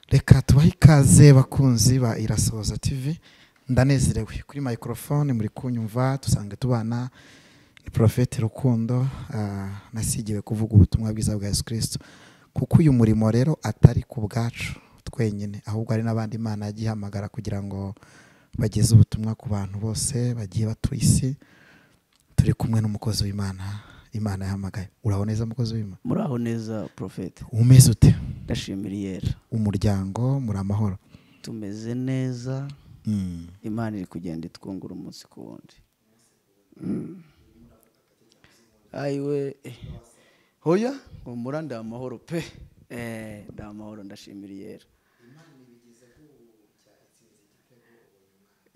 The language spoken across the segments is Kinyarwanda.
Reka tubahe ikaze bakunzi ba Irasohoza TV. Ndanezerewe kuri microphone muri kunyumva, tusange tubana ni Prophet Rukundo. Nasigiwe kuvuga ubutumwa bwiza bwa Yesu Kristo, kuko uyu murimo rero atari ku bwacu twenyine, ahubwo ari n'abandi Imana yagihamagara kugira ngo bageze ubutumwa ku bantu bose bagiye batuye isi. Turi kumwe n'umukozi w'Imana Imana yahamagaye. Uraho neza mukozi w'Imana? Muraho neza Prophet. Umeze ute? Ndashimira Yera. Umuryango muri amahoro? Tumeze neza. Imana iri kugenda itwungura umunsi ku wundi. Ayiwe hoya humura nda amahoro pe. Nda amahoro, ndashimira Yera.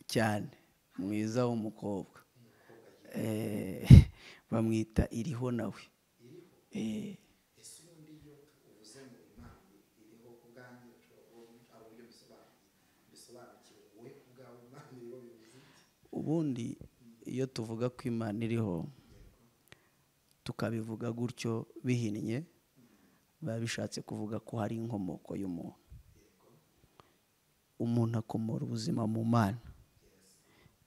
Cyane mwiza w'umukobwa. Bamwita Iriho nawe. Ubundi iyo tuvuga ko Imana iriho tukabivuga gutyo bihinnye, biba bishatse kuvuga ko hari inkomoko y'umuntu. Umuntu akomora ubuzima mu Mana,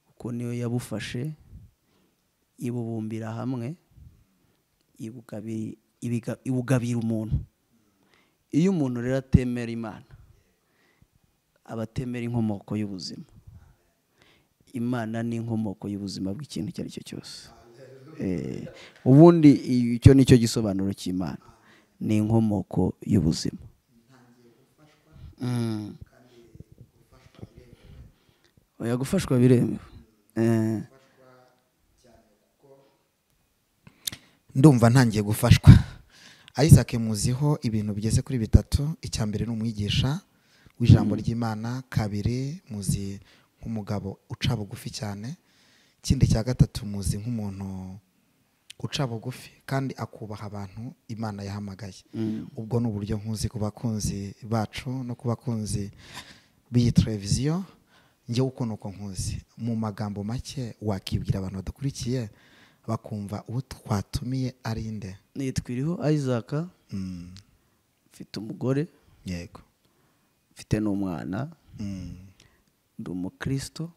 kuko niyo yabufashe ibubumbira hamwe, ibugabira umuntu. Iyo umuntu rero atemera Imana, aba atemera inkomoko y'ubuzima. Imana ni inkomoko y'ubuzima bw'ikintu icyo ari cyo cyose. Ubundi icyo nicyo gisobanuro cy'Imana, ni inkomoko y'ubuzima. Oya, gufashwa biremewe. Ndumva ntangiye gufashwa. Isaac muziho ibintu bigeze kuri bitatu. Icya mbere ni umwigisha w'ijambo ry'Imana, kabiri muzi nk'umugabo uca bugufi cyane, ikindi cya gatatu muzi nk'umuntu uca bugufi kandi akubaha abantu Imana yahamagaye. Ubwo ni uburyo nkuzi ku bakunzi bacu no ku bakunzi b'iyi televiziyo. Njye uko nuko nkuzi mu magambo make wakibwira abantu badakurikiye bakumva uwo twatumiye ari nde? Nitwa Iriho Isaac. Mfite umugore. Yego. Mfite n'umwana. Ndi umukristo.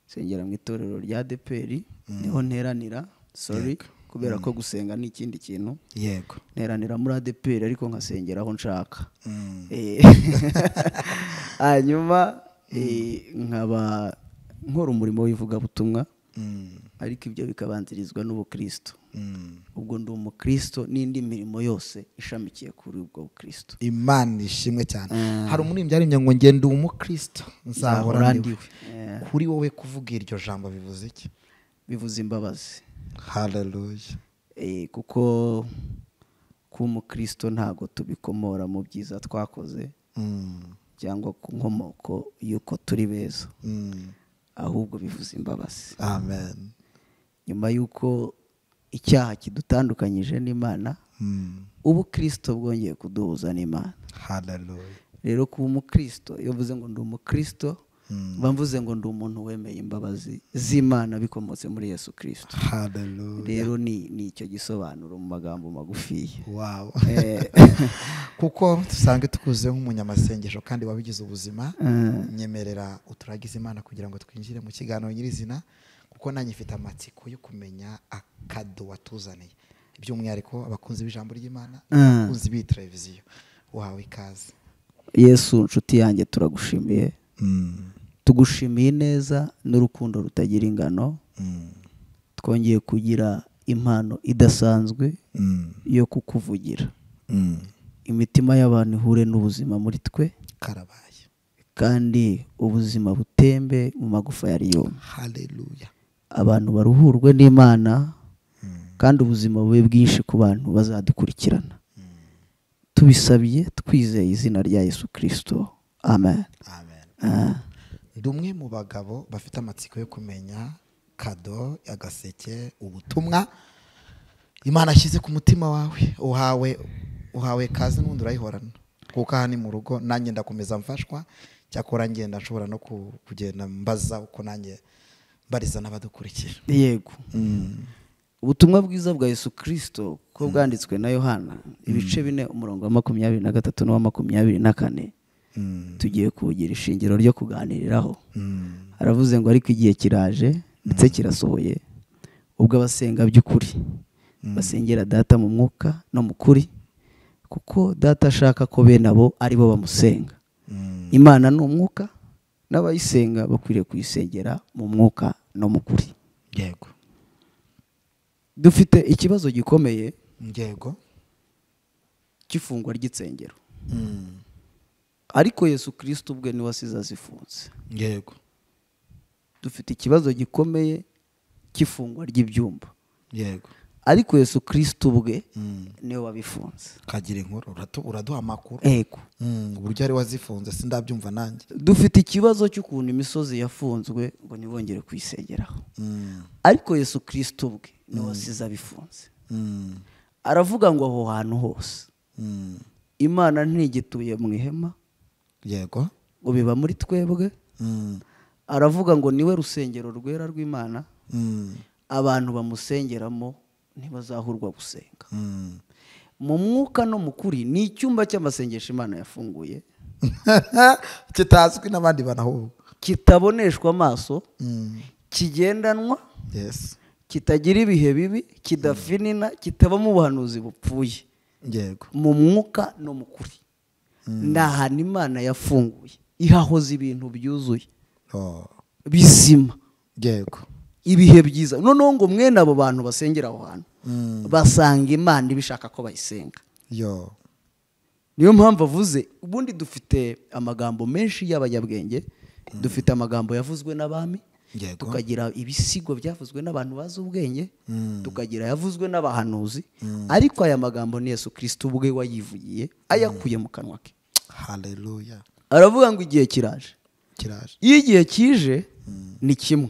Nsengera mu itorero rya ADEPR, niho nteranira. Sorry, kubera ko gusenga ni ikindi kintu. Yego. Nteranira muri ADEPR ariko nkasengera aho nshaka. Hanyuma nkaba nkora umurimo w'ivugabutumwa, ariko ibyo bikabanzirizwa n'ubukristo. Ubwo ndi umukristo n'indi mirimo yose ishamikiye kuri ubwo bukristo. Imana ishimwe cyane. Hari umuririmbyi yaririmbye ngo nge ndi umukristo nzahora ndiwe. Kuri wowe kuvuga iryo jambo bivuze iki? Bivuze imbabazi. Hallelujah. Kuko kuba umukristo ntago tubikomora mu byiza twakoze cyangwa ku nkomoko y'uko turi beza, ahubwo bivuze imbabazi. Amen. Nyuma y'uko icyaha kidutandukanyije n'Imana, ubukristo bwongeye kuduhuza n'Imana. Hallelujah. Rero kuba umukristo, iyo mvuze ngo ndi umukristo, mba mvuze ngo ndi umuntu wemeye imbabazi z'Imana bikomotse muri Yesu Kristo. Hallelujah. Rero ni icyo gisobanuro mu magambo magufi. Wow. Kuko tusange tukuze nk'umunyamasengesho kandi wabigize ubuzima, nyemerera uturagize Imana kugira ngo twinjire mu kiganiro nyirizina, kuko nanjye mfite amatsiko yo kumenya akado watuzaniye, by'umwihariko abakunzi b'ijambo ry'Imana, abakunzi b'iyi televiziyo. Wawe ikaze. Yesu nshuti yanjye, turagushimiye. Tugushimiye neza n'urukundo rutagira ingano. Twongeye kugira impano idasanzwe yo kukuvugira. Imitima y'abantu ihure n'ubuzima muri twe. Karabaye. Kandi ubuzima butembe mu magufa yari yumye. Hallelujah. Abantu baruhurwe n'Imana, kandi ubuzima bube bwinshi ku bantu bazadukurikirana. Tubisabye twizeye izina rya Yesu Kristo. Amen. Amen. Ndi umwe mu bagabo bafite amatsiko yo kumenya kado, agaseke, ubutumwa Imana ashyize ku mutima wawe. Uhawe kazi n'ubundi urayihorana, kuko aha ni mu rugo, nanjye ndakomeza mfashwa, cyakora ngenda nshobora no kugenda mbaza uko nanjye mbariza n'abadukurikira. Yego. Ubutumwa bwiza bwa Yesu Kristo ko bwanditswe na Yohana ibice 4 umurongo wa 23 n'uwa 24, tugiye kugira ishingiro ryo kuganiriraho. Aravuze ngo ariko igihe kiraje ndetse kirasohoye ubwo abasenga by'ukuri basengera Data mu mwuka no mu kuri, kuko Data ashaka ko bene abo ari bo bamusenga. Imana ni umwuka, n'abayisenga bakwiriye kuyisengera mu mwuka no mu kuri. Yego. Dufite ikibazo gikomeye. Yego. Cy'ifungwa ry'itsengero. Ariko Yesu Kristo ubwe ni wasize azifunze. Yego. Dufite ikibazo gikomeye cy'ifungwa ry'ibyumba. Yego. Ariko Yesu Kristo ubwe niwe wabifunze. Kagira inkuru, uraduha amakuru. Yego. Uburyo ari wazifunze sindabyumva nanjye. Dufite ikibazo cy'ukuntu imisozi yafunzwe ngo ntibongere kuyisengeraho. Ariko Yesu Kristo ubwe niwe wasize abifunze. Aravuga ngo aho hantu hose Imana ntigituye mu ihema. Yego. Ngo biba muri twebwe. Aravuga ngo niwe rusengero rwera rw'Imana. Abantu bamusengeramo ntibazahurwa gusenga. Mu mwuka no mu kuri ni icyumba cy'amasengesho Imana yafunguye kitazwi n'abandi banahubwo, kitaboneshwa amaso, kigendanwa, yes, kitagira ibihe bibi, kidafinina, kitabamo ubuhanuzi bupfuye. Yego. Mu mwuka no mu kuri ni ahantu Imana yafunguye ihahoza ibintu byuzuye bizima. Yego. Ibihe byiza. Noneho ngo mwene abo bantu basengera aho hantu basanga Imana ibishaka ko bayisenga. Yo. Niyo mpamvu avuze ubundi dufite amagambo menshi y'abanyabwenge, dufite amagambo yavuzwe n'abami, tukagira ibisigo byavuzwe n'abantu bazi ubwenge, tukagira yavuzwe n'abahanuzi, ariko aya magambo ni Yesu Kristo ubwe wayivugiye ayakuye mu kanwa ke. Haleluya. Aravuga ngo igihe kiraje. Kiraje. Iyo igihe kije ni kimwe.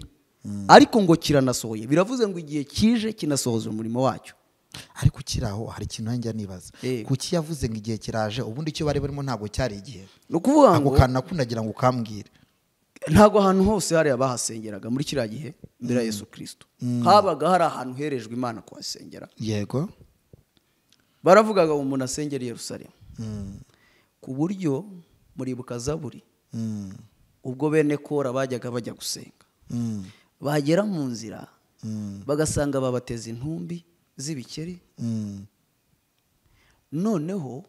Ariko ngo kiranasohoye. Biravuze ngo igihe kije kinasohoza umurimo wacyo. Ariko kiraho hari ikintu nanjye nibaza. Kuki yavuze ngo igihe kiraje ubundi icyo bari barimo ntabwo cyari igihe? No kuvuga ngo ako kana kunagira ngo ukambwire. Ntabwo ahantu hose hari abahasengeraga muri kiriya gihe mbere ya Yesu Kristo. Habaga hari ahantu herejwe Imana kuhasengera. Yego. Baravugaga ngo umuntu asengera i Yerusalemu. Ku buryo muribuka Zaburi. Ubwo bene Kora bajyaga bajya gusenga. Bagera mu nzira bagasanga babateza intumbi z'ibikeri. Noneho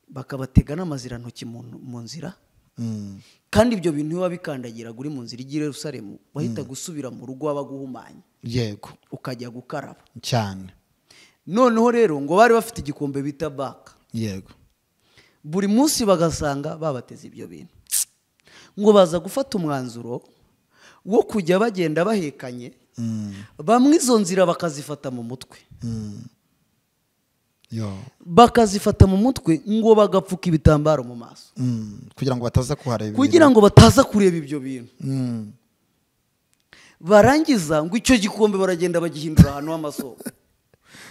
bakabatega n'amazirantoki mu nzira. Kandi ibyo bintu iyo wabikandagira uri mu nzira igira Yerusalemu wahita gusubira mu rugo wabaguhumanya. Yego. Ukajya gukaraba cyane. Noneho rero ngo bari bafite igikombe bita baka. Yego. Buri munsi bagasanga babateza ibyo bintu. Ngo baza gufata umwanzuro wo kujya bagenda bahekanye, bamwe izo nzira bakazifata mu mutwe. Yo. Bakazifata mu mutwe ngo bagapfuka ibitambaro mu maso. Kugira ngo bataza kuhareba. Kugira ngo bataza kureba ibyo bintu. Barangiza ngo icyo gikombe baragenda bagihindura ahantu h'amasoko.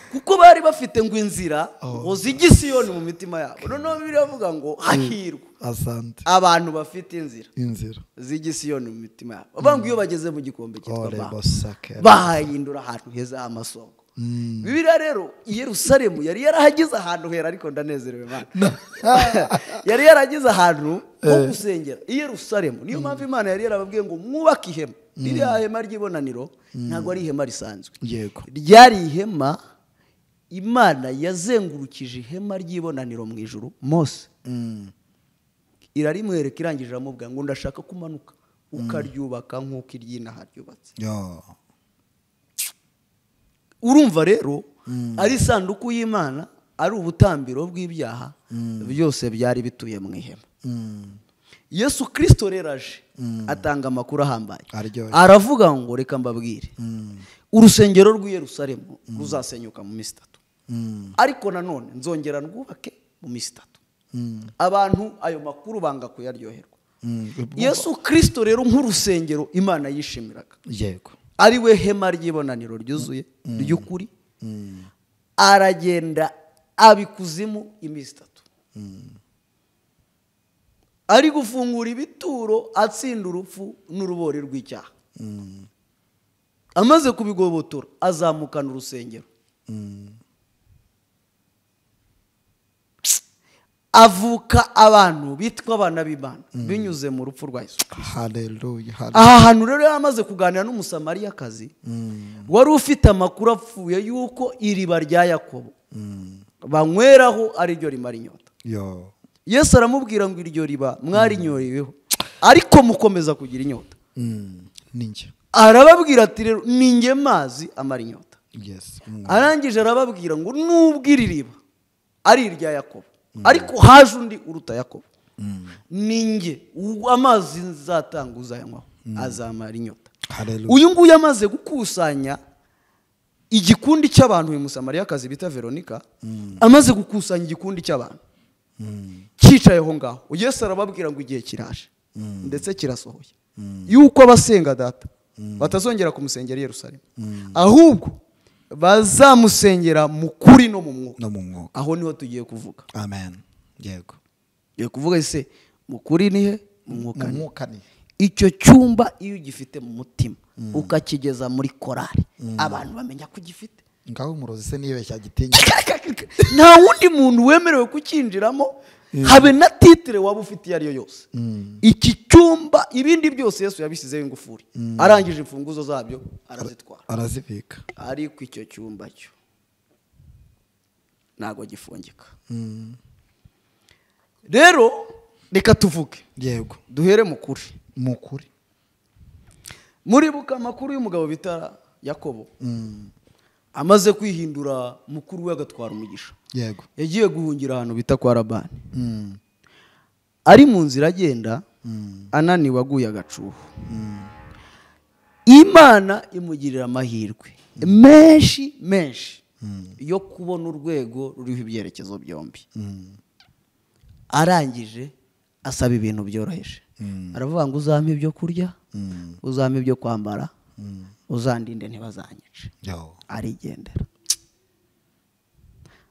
Kuko bari bafite ngo inzira ngo zijye Siyoni mu mitima yabo. Noneho biravuga ngo hahirwa asante abantu bafite inzira zijye Siyoni mu mitima yabo. Bavuga ngo iyo bageze mu gikombe cyitwa Baka bahindura ahantu heza h'amasoko. Bibiliya rero Yerusalemu yari yarahagize ahantu hera, ariko ndanezerewe Imana. Yari yaragize ahantu ho gusengera i Yerusalemu. Niyo mpamvu Imana yari yarababwiye ngo mwubake ihema. Ririya hema ry'ibonaniro ntabwo ari ihema risanzwe. Yego. Ryari ihema Imana yazengurukije ihema ry'ibonaniro mu ijuru Mose. Irarimwereka irangije aramubwira ngo ndashaka kumanuka ukaryubaka nk'uko iry'inaha ryubatse. Yo. Urumva rero ari isanduku y'Imana, ari ubutambiro bw'ibyaha, byose byari bituye mu ihema. Yesu Kristo rero aje atanga amakuru ahambaye. Aravuga ngo reka mbabwire, urusengero rw'i Yerusalemu ruzasenyuka mu minsi 3. Ariko nanone nzongera rwubake mu minsi 3. Abantu ayo makuru banga kuyaryoherwa. Yesu Kristo rero nk'urusengero Imana yishimiraga. Yego. Ari we hema ry'ibonaniro ryuzuye ry'ukuri, aragenda abikuzimu iminsi 3. Ari gufungura ibituro atsinda urupfu n'urubori rw'icyaha. Amaze kubigobotora azamukana urusengero. Avuka abantu bitwa abana b'Imana binyuze mu rupfu rwa Yesu. Hallelujah. Aha hantu rero yamaze kuganira n'Umusamariyakazi wari ufite amakuru apfuye yuko iriba rya Yakobo banyweraho ari ryo rimara inyota. Yesu aramubwira ngo iryo riba mwarinyoreweho ariko mukomeza kugira inyota. Ninjye. Arababwira ati rero ninjye mazi amara inyota. Yes. Arangije arababwira ngo nubwo iri riba ari irya Yakobo ariko haje undi uruta Yakobo, ninjye amazi nzatanga uzayanywaho azamara inyota. Uyu nguyu amaze gukusanya igikundi cy'abantu, uyu Musamariyakazi bita Veronica amaze gukusanya igikundi cy'abantu cyicaye aho ngaho, Yesu arababwira ngo igihe kiraje ndetse kirasohoye yuko abasenga data batazongera kumusengera i Yerusalemu, ahubwo bazamusengera mu kuri no mu mwuka. Aho niho tugiye kuvuga. Amen. Yego. Yego kuvuga ese mu kuri ni he, mu mwuka ni he? Icyo cyumba iyo ugifite mu mutima ukakigeza muri korari, abantu bamenya ko ugifite. Ngaho umurozi se nibeshya gitinya. Nta wundi muntu wemerewe kukinjiramo, habe na titre waba ufite iyo ariyo yose. Iki cyumba ibindi byose Yesu yabisizeho ingufuri, arangije imfunguzo zabyo arazitwara, arazibika. Ariko icyo cyumba cyo ntago gifungika. Rero reka tuvuge. Yego. Duhere mu kuri. Mu kuri. Muribuka amakuru y'umugabo bita Yakobo. Amaze kwihindura mukuru we agatwara umugisha. Yego. Yagiye guhungira ahantu bita kwa Labani. Ari mu nzira agenda ananiwe aguye agacuho. Imana imugirira amahirwe menshi menshi yo kubona urwego ruriho ibyerekezo byombi. Arangije asaba ibintu byoroheje. Aravuga ngo uzampe ibyo kurya, uzampe ibyo kwambara, uzandinde ntibazanyice. Arigendera.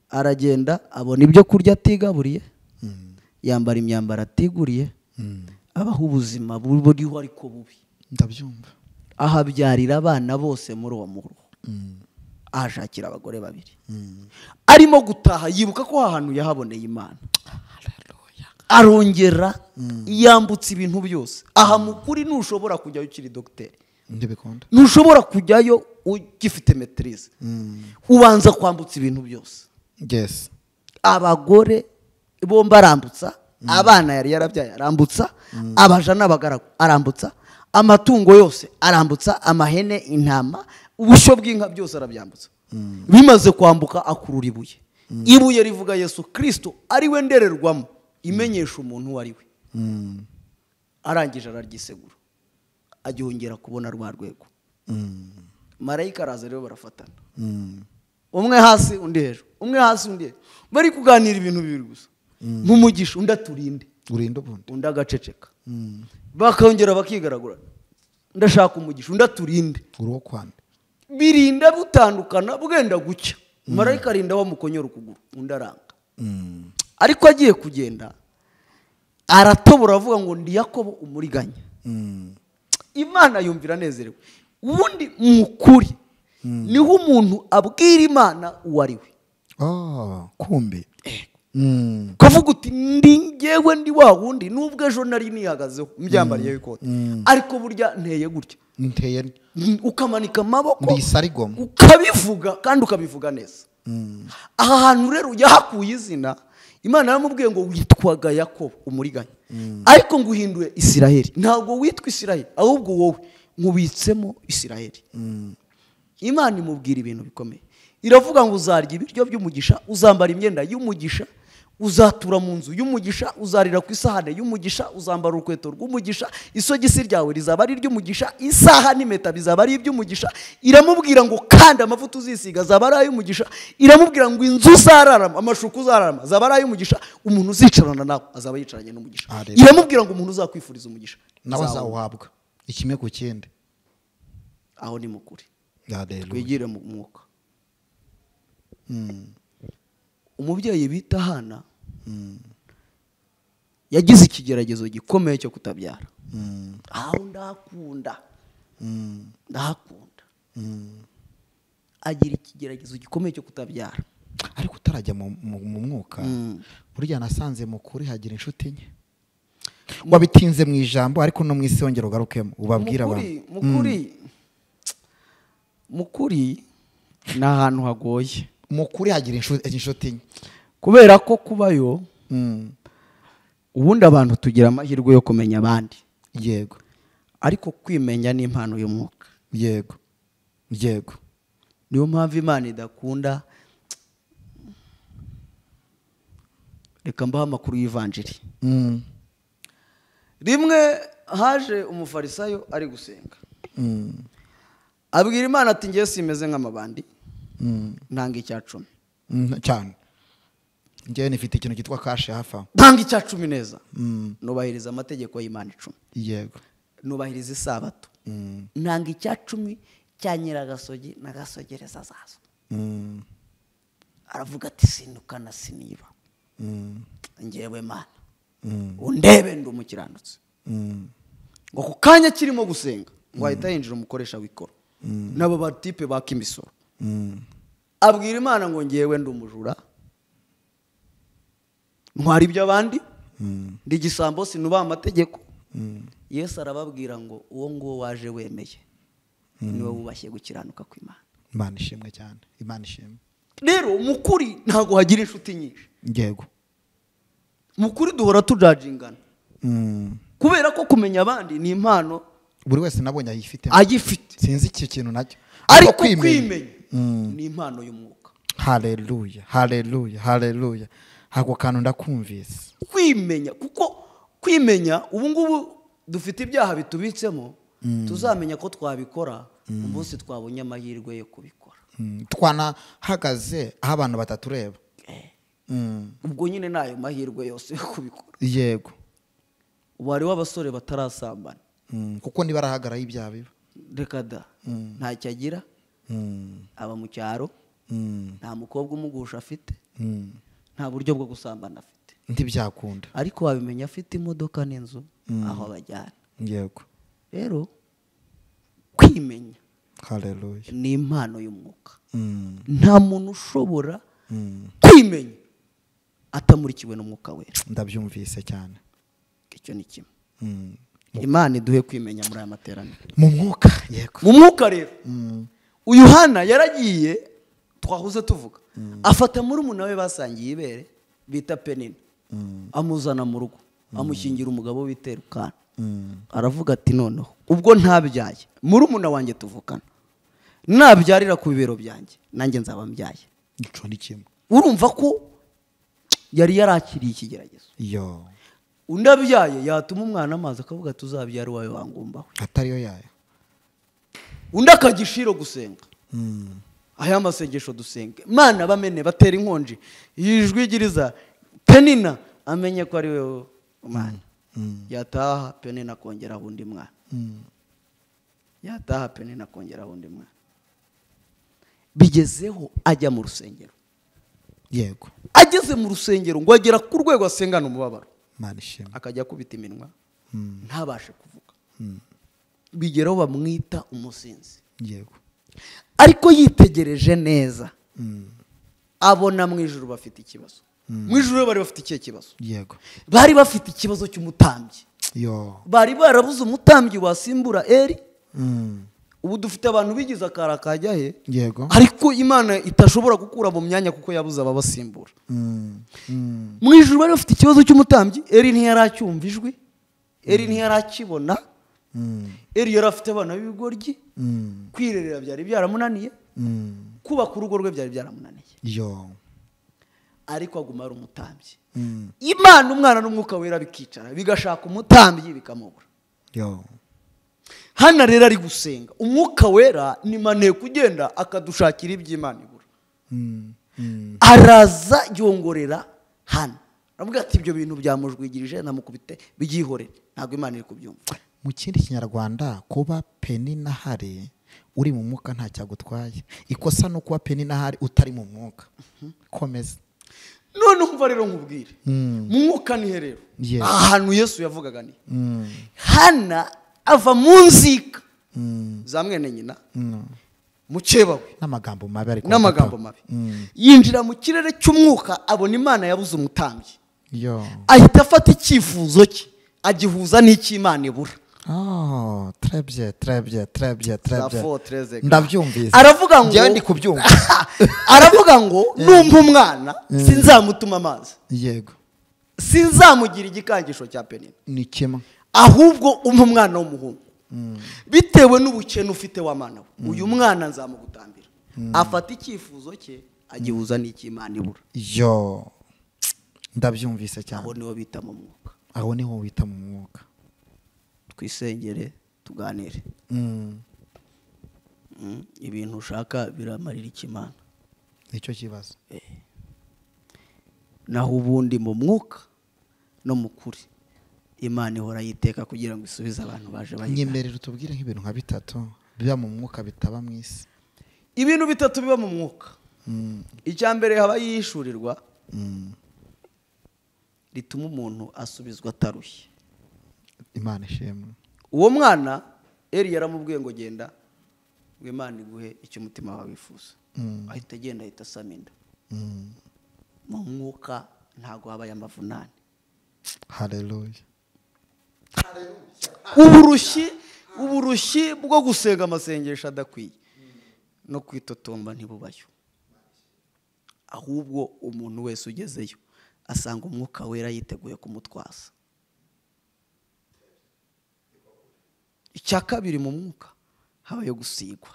Aragenda abona ibyo kurya atigaburiye, yambara imyambaro atiguriye, abaho ubuzima buriho ariko bubi. Ndabyumva. Ahabyarira abana bose muri uwo muruho. Ahashakira abagore babiri. Arimo gutaha yibuka ko ahantu yahaboneye Imana. Arongera yambutse ibintu byose. Aha mukuri ntushobora kujyayo ukiri dogiteri. Ndibikunda. Ntushobora kujyayo ugifite maîtrise. Ubanza kwambutsa ibintu byose. Yes. Abagore bombi arambutsa, abana yari yarabyaye arambutsa, abaja n'abagaragu arambutsa, amatungo yose arambutsa, amahene, intama, ubushyo bw'inka byose arabyambutsa. Bimaze kwambuka akurura ibuye. Ibuye rivuga Yesu Kristo ari we ndererwamo imenyesha umuntu uwo ari we. Arangije araryisegura. Agihongera kubona rwa rwego. Marayika araza rero barafatana. Umwe hasi undi hejuru, umwe hasi undi hejuru. Bari kuganira ibintu bibiri gusa. Nk'umugisha undi aturinde. Urinde ubundi. Undi agaceceka. Bakongera bakigaragura. Ndashaka umugisha undi aturinde. Uruwo kwande. Birinda butandukana bwenda gucya. Marayika arinda wamukonyora ukuguru, undi aranga. Ariko agiye kugenda aratobora avuga ngo ndi Yakobo umuriganya. Imana yumvira anezerewe. Ubundi mukuri niho umuntu abwira Imana uwo ari we. Kumbe. Kavuga uti ndi ngewe ndi wa wundi nubwo ejo nari nihagazeho mbyambariye ikote, ariko burya nteye gutya. Nteye ukamanika amaboko ukabivuga kandi ukabivuga neza. Aha hantu rero yahakuye izina. Imana yaramubwiye ngo witwaga Yakobo umuriganya, ariko nguhinduye Isiraheli. Ntabwo witwa Isiraheli ahubwo wowe nkubitsemo Isiraheli. Imana imubwira ibintu bikomeye. Iravuga ngo uzarya ibiryo by'umugisha, uzambara imyenda y'umugisha, uzatura mu nzu y'umugisha, uzarira ku isahane y'umugisha, uzambara urukweto rw'umugisha, isogisi ryawe rizaba ari iry'umugisha, isaha n'impeta bizaba ari iby'umugisha. Iramubwira ngo kandi amavuta uzisiga azaba ari ay'umugisha. Iramubwira ngo inzu uzararama, amashuka uzararama azaba ari ay'umugisha, umuntu uzicarana nawe azaba yicaranye n'umugisha. Iramubwira ngo umuntu uzakwifuriza umugisha nawe azawuhabwa ikimwe ku kindi. Aho ni mukuri. Twigire mu mwuka. Umubyeyi bita Hana yagize ikigeragezo gikomeye cyo kutabyara. Aho ndakunda. Ndakunda. Agira ikigeragezo gikomeye cyo kutabyara. Ariko utarajya mu mwuka, burya nasanze mu kuri hagira inshuti nke. Wabitinze mu ijambo ariko no mu isi wongera ugarukemo ubabwira abantu. Mu kuri ni ahantu hagoye. Mu kuri hagira inshuti nke. Kubera ko kubayo ubundi abantu tugira amahirwe yo kumenya abandi. Yego. Ariko kwimenya ni impano y'umwuka. Yego. Yego. Niyo mpamvu Imana idakunda. Reka mbahe amakuru y'ivanjiri. Rimwe haje umufarisayo ari gusenga. Abwira Imana ati ngiye simeze nk'amabandi. Ntanga icya 10. Cyane. Ngiye nifite ikintu cyitwa cash hafa. Ntanga icya 10 neza. Nubahiriza amategeko y'Imana 10. Yego. Nubahiriza isabato. Ntanga icya 10 cya nyiragasogi nagasogereza zazo. Aravuga ati sinukana siniba. Ngewe Mana. Undebe ndi umukiranutsi. Ngo ku kanya kirimo gusenga ngo ahita yinjira umukoresha w'ikoro. Nabo batipe baka imisoro. Abwira Imana ngo ngewe ndi umujura. Ntwara iby'abandi. Ndi igisambo sinubaha amategeko. Yesu arababwira ngo uwo nguwo waje wemeye niwe wubashye gukiranuka kw'Imana. Imana ishimwe cyane. Imana ishimwe. Rero mu kuri ntago hagira inshuti nyinshi. Yego. Mu kuri duhora tujajingana. Kubera ko kumenya abandi ni impano buri wese nabonye ayifite. Ayifite. Sinzi icyo kintu nacyo. Ariko kwimenya ni impano y'umwuka. Haleluya, haleluya, haleluya. Ako kantu ndakumvise. Kwimenya, kuko kwimenya ubu ngubu dufite ibyaha bitubitsemo, tuzamenya ko twabikora umunsi twabonye amahirwe yo kubikora. Twanahagaze aho abantu batatureba. Ubwo nyine nayo mahirwe yose yo kubikora. Yego. Wari w'abasore batarasambana. Kuko nibarahagara ibyaha biba. Reka da. Ntacyo agira. Aba mu cyaro. Nta mukobwa umugusha afite. Nta buryo bwo gusambana afite. Ntibyakunda. Ariko wabimenya afite imodoka n'inzu aho abajyana. Yego. Rero kwimenya Haleluya ni impano y'umwuka. Nta muntu ushobora kwimenya atamurikiwe n'umwuka wera. Ndabyumvise cyane. Icyo ni kimwe. Imana iduhe kwimenya muri aya materaniro. Mu mwuka, yego. Mu mwuka rero. Uyu Hana yaragiye twahuze tuvuga. Afata muri umuntu we basangiye ibere bita Penina. Amuzana mu rugo, amushyingira umugabo w'iterukana. Aravuga ati noneho ubwo ntabyaye muri umuntu wanjye tuvukana, nabyarira ku bibero byanjye nanjye nzaba mbyaye. Ico ni kimwe. Urumva ko yari yarakiriye ikigeragezo. Yo. Undi abyaye yatuma umwana amazi akavuga tuzabyara uwawe wangumbawe. Atariyo yayo. Undi akagishiro gusenga. Aya masengesho dusenge. Mana bamene batera inkonji. Yijwigiriza Penina amenye ko ari wewe Mana. Yataha Penina kongera undi mwana. Yataha Penina kongera undi mwana. Bigezeho ajya mu rusengero. Yego. Ageze mu rusengero ngo agera ku rwego asengana umubabaro. Imana ishimwe. Akajya kubita iminwa. Ntabashe kuvuga. Bigeraho bamwita umusinzi. Yego. Ariko yitegereje neza. Abona mu ijuru bafite ikibazo. Mu ijuru bari bafite ikihe kibazo? Yego. Bari bafite ikibazo cy'umutambyi. Yo. Bari barabuze umutambyi wasimbura Eli. Ubu dufite abantu bigize akara kajya he? Yego. Ariko Imana itashobora gukura mu myanya kuko yabuze ababasimbura. Mu ijuru bari bafite ikibazo cy'umutambyi. Eli ntiyaracyumva ijwi. Eli ntiyarakibona. Eli yari afite abana b'ibigoryi. Kwirerera byari byaramunaniye. Kubaka urugo rwe byari byaramunaniye. Yo. Ariko aguma ari umutambyi. Imana umwana n'umwuka wera bikicara bigashaka umutambyi bikamubura. Yo. Hana rero ari gusenga umwuka wera ni mane kugenda akadushakira iby'Imana ibura. Araza yongorera Hana. Aravuga ati ibyo bintu byamujwigirije namukubite byihorere. Ntabwo Imana iri kubyumva. Mu kindi kinyarwanda kuba Penina hari uri mu mwuka nta cyagutwaye. Ikosa no kuba Penina hari utari mu mwuka. Komeza. None umva rero nkubwire. Mu mwuka ni herero. Ahantu Yesu yavugaga ni. Hana ava mu nzika za mwene nyina. Mukeba we n'amagambo mabi, ariko n'amagambo mabi. Yinjira mu kirere cy'umwuka, abona Imana yabuze umutambyi. Ahita afata icyifuzo cye agihuza n'icy'Imana ibura. Oh, très bien, très bien, très bien, très bien. Ndabyumvise. Aravuga ngo njye ndi kubyumva. Aravuga ngo numpa umwana sinzamutuma amazi. Yego. Sinzamugira igikangisho cya Penina. Ni kimwe. Ahubwo umpa umwana w'umuhungu. Bitewe n'ubukene ufite wa mana we, uyu mwana nzamugutambira. Afata icyifuzo cye agihuza n'icy'Imana ibura. Yo. Ndabyumvise cyane. Aho niho bita mu mwuka. Aho niho wita mu mwuka. Twisengere tuganire. Ibintu ushaka biramarira ikimana. Nicyo kibazo. Naho ubundi mu mwuka no mu kuri Imana ihora yiteka kugira ngo isubize abantu baje bayigana. Nyemerera utubwire nk'ibintu nka bitatu biba mu mwuka bitaba mu isi. Ibintu bitatu biba mu mwuka. Icya mbere haba yishurirwa rituma umuntu asubizwa atarushye. Imana ishimwe. Uwo mwana Eli yaramubwiye ngo genda ngo Imana iguhe icyo umutima wawe wifuza. Ahita agenda ahita asama inda. Mu mwuka ntago habaye amavunane. Haleluya. Uburushyi bwo gusenga amasengesho adakwiye no kwitotomba ntibubayo. Ahubwo umuntu wese ugezeyo asanga umwuka wera yiteguye kumutwaza. Icya kabiri mu mwuka habayo gusigwa.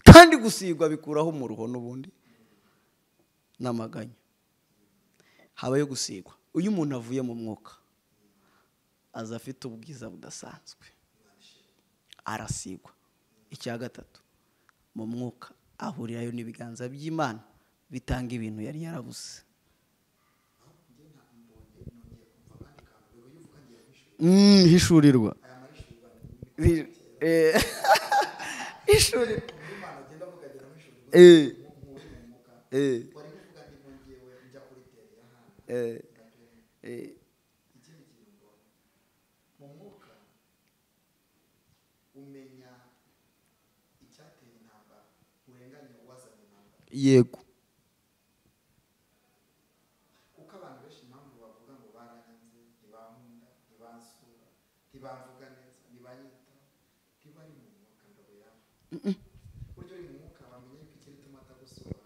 Kandi gusigwa bikuraho umuruho n'ubundi n'amaganya. Habayo gusigwa. Uyu muntu avuye mu mwuka aza afite ubwiza budasanzwe, arasigwa. Icya gatatu mu mwuka ahurirayo n'ibiganza by'Imana bitanga ibintu yari yarabuze. Hishurirwa. Hishurirwa. Mu mwuka umenya icyateye intambara, urenganya uwazanye intambara. Yego. Kuko abantu benshi impamvu bavuga ngo baranyanze, ntibankunda, ntibansura, ntibamvuga neza, ntibanyita, ntibari mu mwuka ndobo yabo. Buryo uri mu mwuka bamenya yuko ikintu gituma atagusura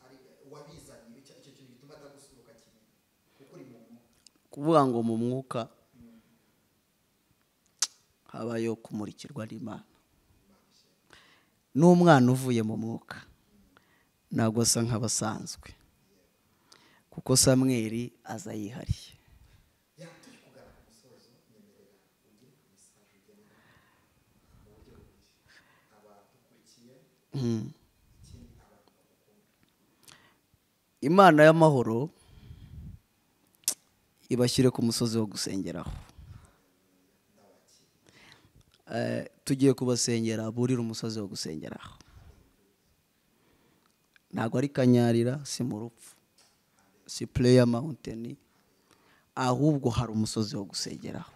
ari wabizanye, icyo kintu gituma atagusura ukakimenya kuko uri mu mwuka. Kuvuga ngo mu mwuka habayo kumurikirwa n'Imana. N'umwana uvuye mu mwuka ntabwo asa nk'abasanzwe, kuko Samweli aza yihariye. Imana y'amahoro ibashyire ku musozi wo gusengeraho. Tugiye kubasengera burira umusozi wo gusengeraho. Ntabwo ari Kanyarira, si mu rupfu, si Prayer Mountain, ahubwo hari umusozi wo gusengeraho.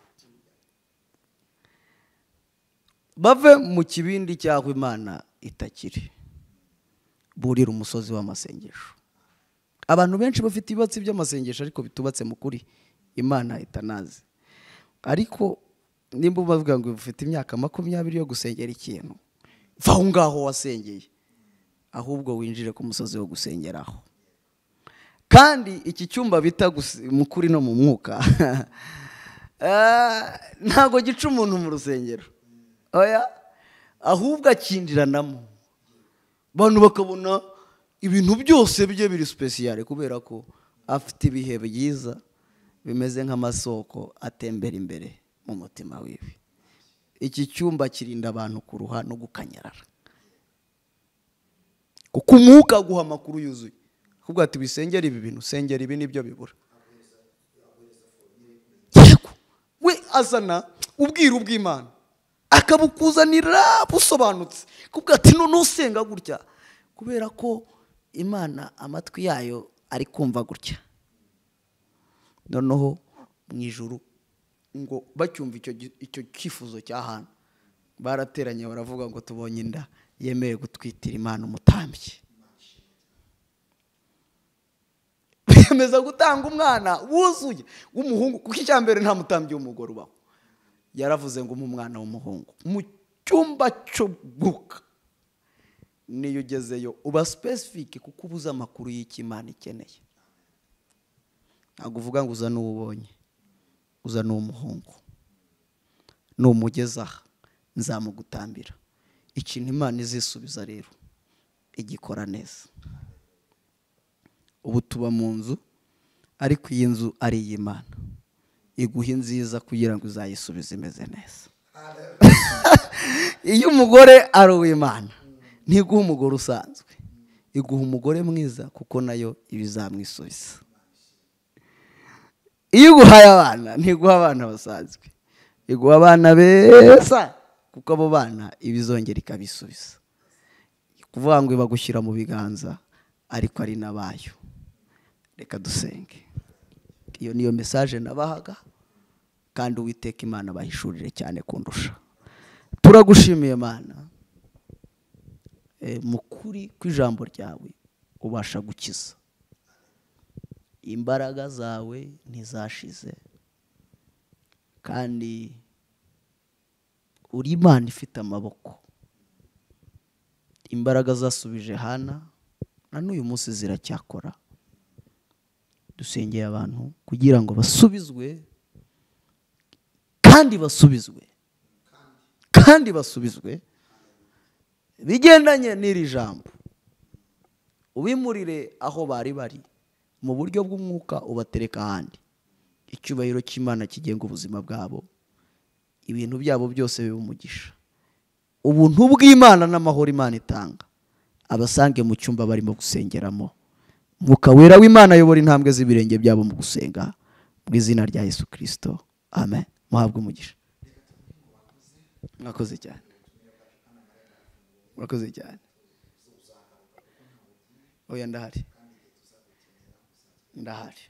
Bave mu kibindi cyaho Imana itakiri, burira umusozi w'amasengesho. Abantu benshi bafite ibibatsi by'amasengesho ariko bitubatse mu kuri, Imana itanazi. Ariko nimba bavuga ngo ufite imyaka 20 yo gusengera ikintu, va aho ngaho wasengeye, ahubwo winjire ku musozi wo gusengeraho. Kandi iki cyumba bita mu kuri no mu mwuka ntago gica umuntu mu rusengero, oya, ahubwo akinjiranamo. Abantu bakabona ibintu byose bye biri special kubera ko afite ibihe byiza bimeze nk'amasoko atembera imbere mu mutima wiwe. Iki cyumba kirinda abantu kuruha no gukanyarara, kuko umwuka aguha amakuru yuzuye. Kuvuga ati wisengera ibi bintu, usengera ibi nibyo bibura. Yego, we azana ubwiru bw'Imana akabukuzanira busobanutse. Kuvuga ati none usenga gutya kubera ko Imana amatwi yayo ari kumva gutya. Noneho mu ijuru ngo bacyumva icyo cyifuzo cya Hana, Barateranye baravuga ngo tubonye inda yemeye gutwitira Imana umutambyi. Biyemeza gutanga umwana wuzuye w'umuhungu, kuko icya mbere nta mutambyi w'umugore ubaho. Yaravuze ngo umwana w'umuhungu mu cyumba cy'umwuka. Niyo ugezeyo uba specific, kuko ubuze amakuru y'icyo Imana ikeneye. Ntabwo uvuga ngo uzane uwo ubonye, uzane uw'umuhungu, numugeza aha nzamugutambira. Ikintu Imana izisubiza rero igikora neza. Ubu tuba mu nzu, ariko iyi nzu ari iy'Imana, iguha inziza kugira ngo uzayisubize imeze neza. Iyo umugore ari uw'Imana ntiguha umugore usanzwe, iguha umugore mwiza, kuko nayo ibizamwisubiza. Iyo uguhaye abana ntiguha abana basanzwe, iguha abana beza, kuko abo bana ibizongera ikabisubiza. Kuvuga ngo ibagushyira mu biganza, ariko ari nabayo. Reka dusenge. Iyo niyo message nabahaga, kandi Uwiteka Imana bahishurire cyane kundusha. Turagushimiye Mana, mu kuri kw'ijambo ryawe ubasha gukiza. Imbaraga zawe ntizashize, kandi uri Imana ifite amaboko. Imbaraga zasubije Hana na n'uyu munsi ziracyakora. Dusengeye abantu kugira ngo basubizwe, kandi basubizwe, kandi basubizwe bigendanye n'iri jambo. Ubimurire aho bari bari mu buryo bw'umwuka, ubatereka ahandi. Icyubahiro cy'Imana kigenga ubuzima bwabo, ibintu byabo byose bibe umugisha. Ubuntu bw'Imana n'amahoro Imana itanga abasange mu cyumba barimo gusengeramo. Mwuka wera w'Imana ayobora intambwe z'ibirenge byabo mu gusenga, mu izina rya Yesu Kristo, amen. Muhabwe umugisha. Mwakoze cyane, mwakoze cyane. Oya, ndahari, ndahari.